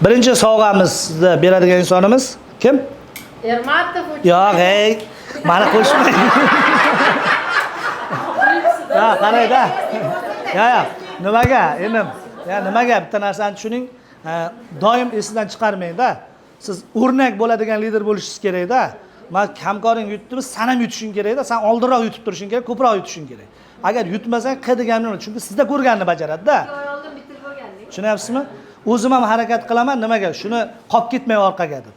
Birinchi sovg'amizni beradigan insonimiz kim? Ermatov. Yo'q, ey, mani qo'shmang. Ha, qarayda. Ya, ya, nimaga inim? Ya, nimaga bitta narsani tushuning? Doim esidan chiqarmang-da. Siz o'rnak bo'ladigan lider bo'lishingiz kerak-da. Man hamkoring yutdimi, san ham yutishing kerak-da. San oldinroq yutib turishing kerak, ko'proq yutishing kerak. Agar yutmasang, q deganini, chunki sizda ko'rganini bajaradi-da. Oldin bitirib bo'lgandik. Tushunyapsizmi? O'zim ham harakat qilaman, nimaga? Shuni qolib ketmay orqaga deb.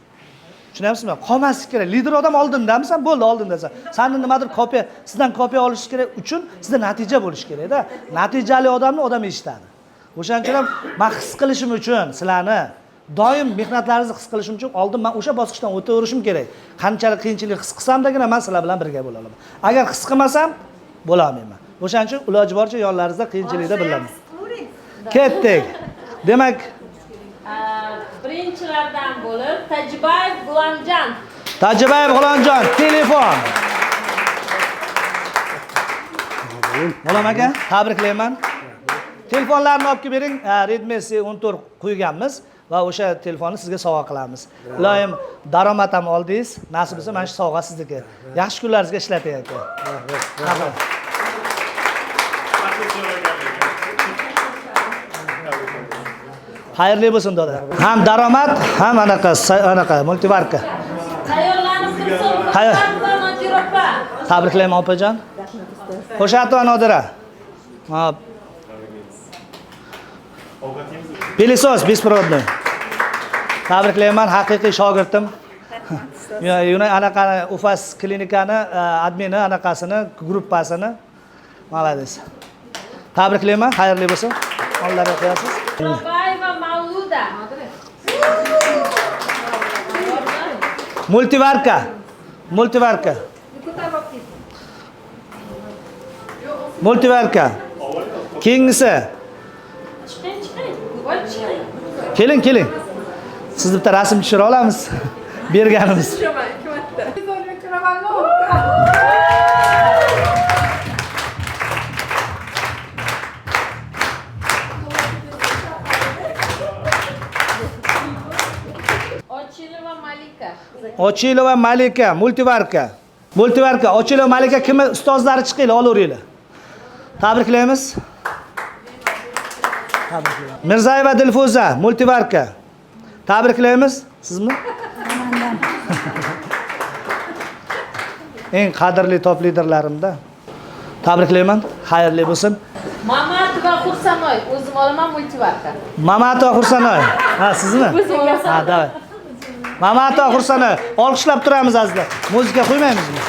Tushunyapsizmi? Qolmaslik kerak. Lider odam oldindamisan, bo'ldi, oldindasan. Sani nimadir kopiya, sizdan kopiya olish kerak uchun sizda natija bo'lishi kerak-da. Natijali odamni odam eshitadi. O'shaning uchun ham men his qilishim uchun sizlarni doim mehnatlaringizni his qilishim uchun oldin men o'sha bosqichdan o'taverishim kerak. Qanchalik qiyinchilik his qilsamdagina men sizlar bilan birga bo'la olaman. Agar his qilmasam, bo'la olmayman. O'shaning uchun iloji boricha yonlaringizda qiyinchilikda bilaman. Ketdik. Demak, Birinchilardan bo'lib Tajibayev G'ulomjon. Tajibayev G'ulomjon, telefon. G'ulom aka, tabriklayman. Telefonlarni olib kelib bering. Redmi C14 qo'yganmiz va o'sha telefonni sizga sovg'a qilamiz. Iloyim daromad ham oldingiz. Nasib bo'lsa mana shu sovg'a sizniki. Yaxshi kunlaringizga ishlating aka. Rahmat. Xayrli bo'lsin doda. Ham daromad, ham anaqa, anaqa multivarka. Tayyorlanib tursin. Tayyor. Qo'shatova Nodira opa. Tabriklayman opajon. Qo'shatova Nodira. Hop. Пылесос беспроводной. Tabriklayman, haqiqiy shogirdim. Yuna anaqa Ufas klinikani admini anaqasini, gruppasini. Молодец. Tabriklayman, xayrli bo'lsin. Onlarga qo'yasiz. Robayeva Mavluda. Multivarka. Multivarka. Multivarka. Keyingisi. Chiqing, chiqing. Voy, chiqing. Keling, keling. Sizni bitta rasm tushira olamiz. Berganimiz. Tushaman ikki marta. Mikrovolnovka. Ochilova Malika. Ochilova Malika, multivarka. Multivarka, Ochilova Malika kimi ustozlari chiqinglar, olaveringlar. Tabriklaymiz. Tabriklaymiz. Mirzayeva Dilfuza, multivarka. Tabriklaymiz. Sizmi? Eng qadrli top liderlarimda. Tabriklayman. Xayrli bo'lsin. Mamatova Xursanoy, o'zim olaman multivarka. Mamatova Xursanoy. Ha, sizmi? O'zim olaman. Ha, давай. Mamatova Xursanoy. Olqishlab turamiz azizlar. Muzika qo'ymaymizmi?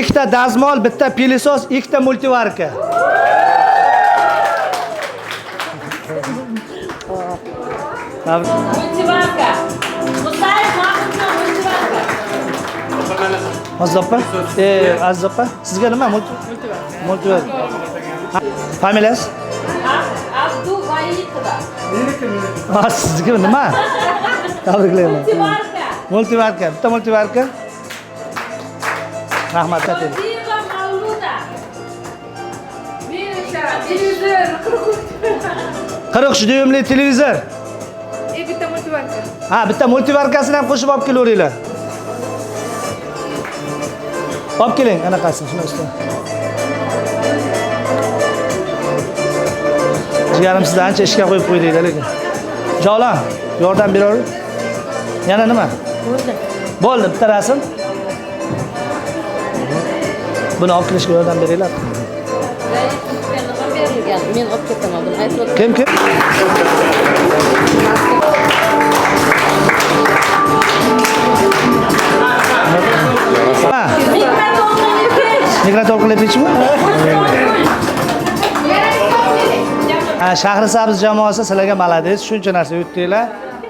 Ikkita dazmol, bitta пылесос, ikkita multivarka. Multivarka. Musayev Mahmudjon multivarka. Aziz opa, Aziz opa, sizga nima? Multivarka. Familiyasi? Abdu Vaitova. Ha, sizniki nima? Tabriklayman. Multivarka. Multivarka, bitta multivarka. Rahmat, katta. Shodiyeva Mavluda. Televizor 43. 43 dyuymli televizor. Bitta multivarka. Ha, bitta multivarkasini ham qo'shib olib kelaveringlar. Olib keling, anaqasini, shuni ustida. Jigarim sizni ancha ishga qo'yib qo'ydinglar lekin. Javlon, yordam beraver. Yana nima? Bo'ldi. Bo'ldi, bitta rasm. Buni olib kelishga yordam beringlar. Nima berilgan? Men olib ketaman buni. Aytib Kim kim? Ha, Mikroto'lqinli pech. Mikroto'lqinli pechmi? Ha, Shahrisabz jamoasi sizlarga молодец, shuncha narsa yutdinglar.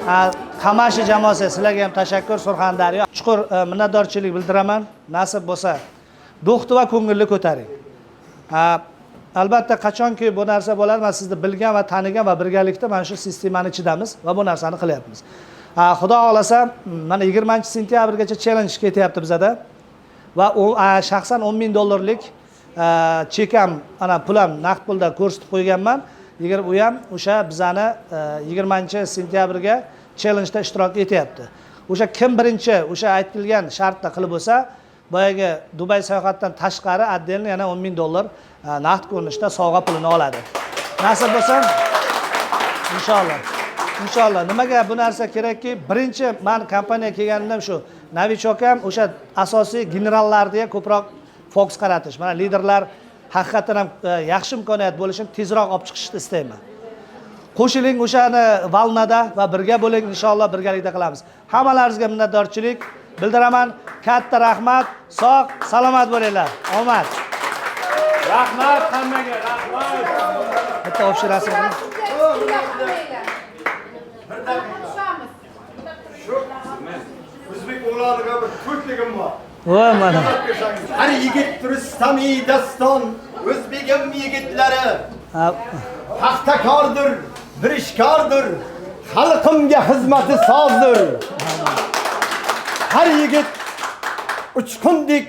Ha, Qamashi jamoasi sizlarga ham tashakkur, Surxondaryo. Chuqur minnatdorchilik bildiraman. Nasib bo'lsa, do'xti va ko'ngilni ko'taring. Ha, albatta qachonki bu narsa bo'ladi, men sizni bilgan va tanigan va birgalikda mana shu sistemani ichidamiz va bu narsani qilyapmiz. Ha, Xudo xohlasa, mana 20-sentyabrgacha challenge ketyapti bizada. Va u shaxsan 10 ming dollarlik chekam, ana pul ham naqd pulda ko'rsatib qo'yganman. U ham o'sha bizani 20-sentyabrga challenge'da ishtirok etyapti. O'sha kim birinchi o'sha aytilgan shartni qilib bo'lsa, boyagi Dubay sayohatdan tashqari отдельно yana 10 ming dollar naqd ko'rinishda sovg'a pulini oladi. Nasib bo'lsa, inshaalloh. Inshaalloh. Nimaga bu narsa kerakki, birinchi man kompaniyaga kelganimda shu новичок ham o'sha asosiy generallarga ko'proq fokus qaratish. Mana liderlar haqiqatdan ham yaxshi imkoniyat bo'lishini tezroq olib chiqishni istayman. Qo'shiling o'shani волна da va birga bo'ling, inshaalloh birgalikda qilamiz. Hammalaringizga minnatdorchilik bildiraman. Katta rahmat. Sog', salomat bo'linglar. Omad. Rahmat hammaga, rahmat. Bitta общий rasm qiling. Tushamiz. O'zbek o'g'loniga bir to'rtligim bor. Voy mana. Har yigit Rustami daston, o'zbegim yigitlari Ha, paxtakordir, bir ishkordir, xalqimga xizmati sozdir. Har yigit uchqundek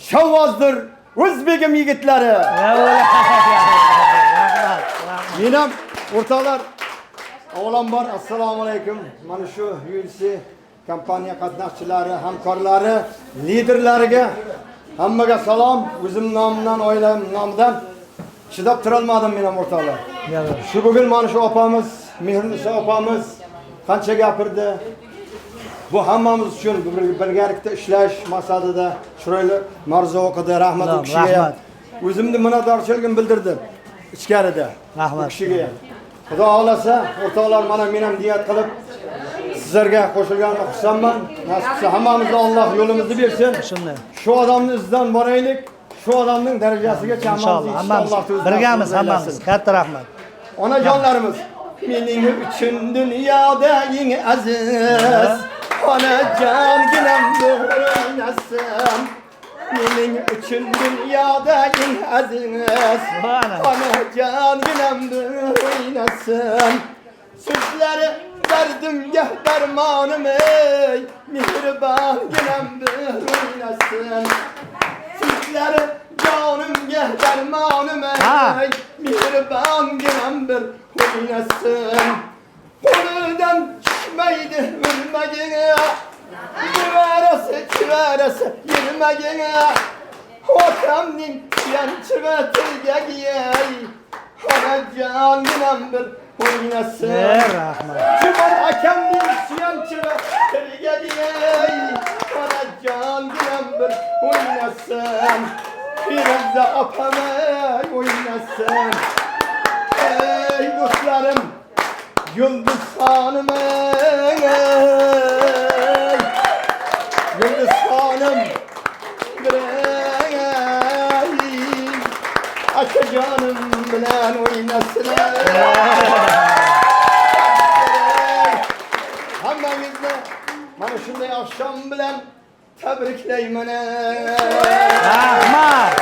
shavvozdir, o'zbegim yigitlari. Ya o'la. Rahmat. Rahmat. Men ham, o'rtoqlar, avvalambor assalomu alaykum. Mana shu UFC kompaniya qatnashchilari, hamkorlari, liderlariga hammaga salom. O'zim nomimdan, oilam nomidan chidab turolmadim men ham, o'rtoqlar. Shu bugun mana shu opamiz, Mehriniso opamiz qancha gapirdi. Bu hammamiz uchun birgalikda ishlash maqsadida chiroyli ma'ruza o'qidi. Rahmat u kishiga ham. Rahmat. O'zimni minnatdorchiligimni bildirdim ichkarida. Rahmat. U kishiga ham. Xudo xohlasa, o'rtoqlar, mana men ham niyat qilib sizlarga qo'shilganimga xursandman. Nasib qilsa hammamizni Alloh yo'limizni bersin. Shunday. Shu odamni izidan boraylik. Shu odamning darajasigacha Inshaalloh hammamiz hammamiz Alloh o'zi birgamiz nasib hammamiz. aylasin. Katta rahmat. Onajonlarimiz, mening uchun dunyoda eng aziz onajonginam o'ynasin. Mening uchun dunyoda eng aziz Mana. onajonginam o'ynasin. So'zlari dardimga darmonim ey, mehribonginam o'ynasin. So'zlari jonimga darmonim Ha. ey, mehribonginam bir o'ynasin. Qo'lidan tushmaydi o'lmagina, Chivarasi, chivarasi yurmagina. Otamning suyanchig'i tirgagi ey, onajonginam bir o'ynasin. Ey, rahmat. Jumon akamning suyanchig'i tirgagi ey, onajonginam bir o'ynasin. Feruza opam ey, o'ynasin. Ey do'stlarim, Yulduz xonim ey, Yulduz xonim ey, akajonim bilan o'ynasin. Hammangizni mana shunday oqshom bilan tabriklayman. Rahmat.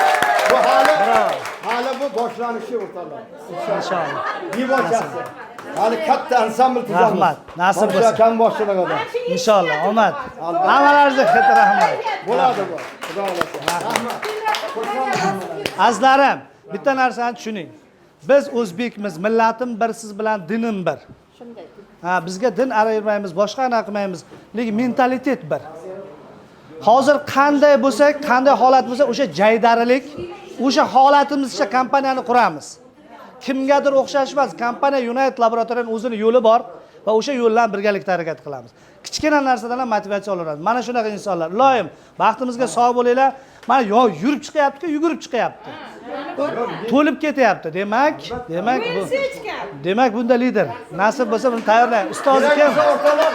Bu hali Bravo. hali bu boshlanishi, o'rtoqlar. Inshaalloh. Debochasi. Hali katta ansambl tuzamiz. Rahmat. Nasib Mana shu bo'lsa. akam boshchiligida. Inshaalloh omad. Hammalaringizga katta rahmat. Bo'ladi bu. Xudo xohlasa. Rahmat. Azizlarim, bitta narsani tushuning. Biz o'zbekmiz, millatim bir, siz bilan dinim bir. Shunday. Ha, bizga din ayirmaymiz, boshqa anaqa qilmaymiz, lekin mentalitet bir. Hozir qanday bo'lsak, qanday holat bo'lsa, o'sha jaydarilik, o'sha holatimizcha kompaniyani quramiz. Kimgadir o'xshash emas, kompaniya United Laboratoriyaning o'zini yo'li bor va o'sha yo'ldan birgalikda harakat qilamiz. Kichkina narsadan ham motivatsiya olaveramiz. Mana shunaqa insonlar. Iloyim, baxtimizga sog' bo'linglar. Mana yo yurib chiqyapti-ku, yugurib chiqyapti. To'lib ketyapti. Demak, bu demak bunda lider. Nasib bo'lsa buni tayyorlang. Ustozi Kerak kim? bo'lsa, o'rtoqlar.